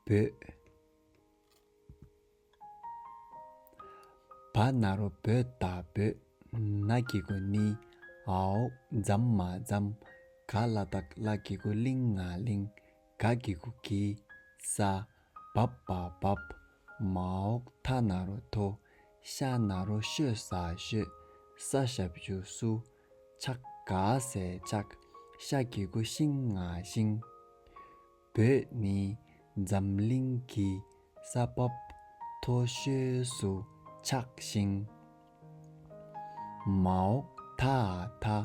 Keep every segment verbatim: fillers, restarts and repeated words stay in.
བོད། བ་ན་རོ་བོ་ད་བོད། ན་གི་གུ་ནི། འའོ་ཛ་མ་ཛམ། ག་ལ་བཏགས་གླ་གི་གུ་གླིང་ང་གླིང་། ག་གི་གུ་གི། ས། བ་བ་བབ། མའོ་ཐ་ན་རོ་ཐོ། ཤ་ན་རོ་ཤོ་ས་ཤོད། ས་ཞབས་ཀྱུ་སུ། ཆ་ག་ས་ཆགས། ཤ་གི་གུ་ཤིང་ང་ཤིང་། བོད་ནི་འཛམ་གླིང་གི་ས་བབ་མཐོ་ཤོས་སུ་ཆགས་ཤིང་། མའོ་ཐ་ཐ།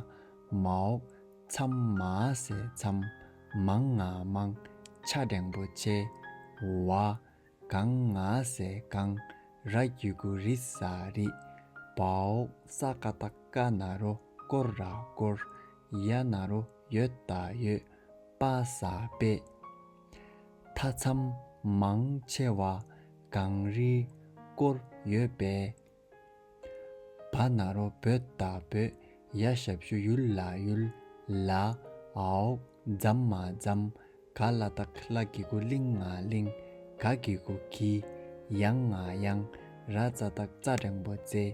མའོ་མཚམས་མ་ས་མཚམས། མ་ང་མང་། ཆ་འགྲེང་བུ་ཆེ། བ། ག་ང་ས་གང་། ར་གི་གུ་རི་ས་རི། བའོ་ས་ཀ་བཏགས་སྐ་ན་རོ་སྐོ་ར་སྐོར། ཡ་ན་རོ་ཡོ་ད་ཡོད། པ་ས་པས། མཐའ་མཚམས་མང་ཆེ་བ་གངས་རིས་བསྐོར་ཡོད་པས། བ་ན་རོ་བོ་ད་བོད། ཡ་ཞབས་ཀྱུ་ཡུ་ལ་ཡུལ། ལ། འའོ་ཛ་མ་ཛམ། ག་ལ་བཏགས་གླ་གི་གུ་གླིང་ང་གླིང་། ག་གི་གུ་གི། ཡ་ང་ཡང་། ར་ཙ་བཏགས་རྩ་འགྲེང་བུ་རྩེ།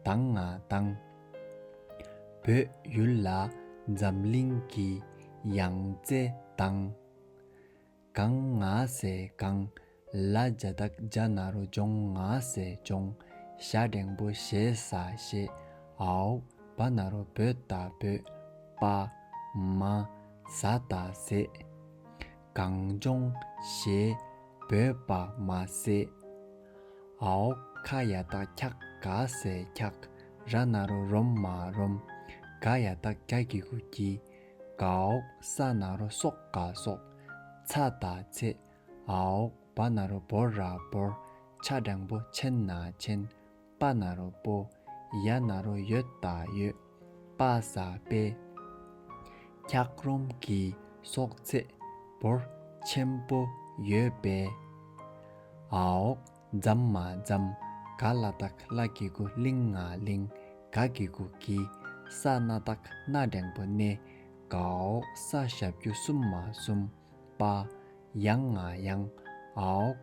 ད་ང་དང་། བོད་ཡུལ་ལ་འཛམ་གླིང་གི་ཡང་རྩེ་དང་། ག་ང་ས་གང་། ལ་ཇ་བཏགས་ལྗ་ན་རོ་ལྗོ་ང་ས་ལྗོངས། ཞ་འགྲེང་བུ་ཞེ་ས་ཞེས། འའོ་བ་ན་རོ་བོ་ད་བོད། པ། མ། ཟ་ད་ཟེ། གངས་ལྗོངས་ཞེས་བོད་པ་མ་ཟེ། འའོ་ཁ་ཡ་བཏགས་ཁྱ་ག་ས་ཁྱག། ར་ན་རོ་རོ་མ་རོམ། ག་ཡ་བཏགས་གྱ་གི་གུ་གྱི། གའོ་ས་ན་རོ་སོ་ག་སོགས། ཚ་ད་ཚེ། འའོ་བ་ན་རོ་བོ་ར་བོར། ཆ་འགྲེང་བུ་ཆེ་ན་ཆེན། པ་ན་རོ་པོ། ཡ་ན་རོ་ཡོ་ད་ཡོད། པ་ས་པས། འཁྱགས་རོམ་གྱི་སོག་ཚད་འབོར་ཆེན་པོ་ཡོད་པས། འའོ་ཛ་མ་ཛམ། ག་ལ་བཏགས་གླ་གི་གུ་གླིང་ང་གླིང་། ག་གི་གུ་གི། ས་ན་བཏགས་སྣ་འགྲེང་བུ་སྣེ། གའོ་ས་ཞབས་ཀྱུ་སུ་མ་སུམ། པ། ཡ་ང་ཡང་། འའོ་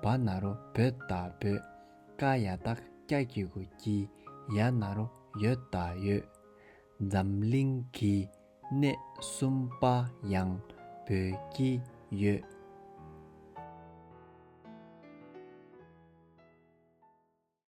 བ་ན་རོ་བོ་ད་བོད། ཀ་ཡ་བཏགས་ཀྱ་གི་གུ་ཀྱི། ཡ་ན་རོ་ཡོ་ད་ཡོད། འཛམ་གླིང་གི་གནས་གསུམ་པ་ཡང་བོད་ཀྱི་ཡོད།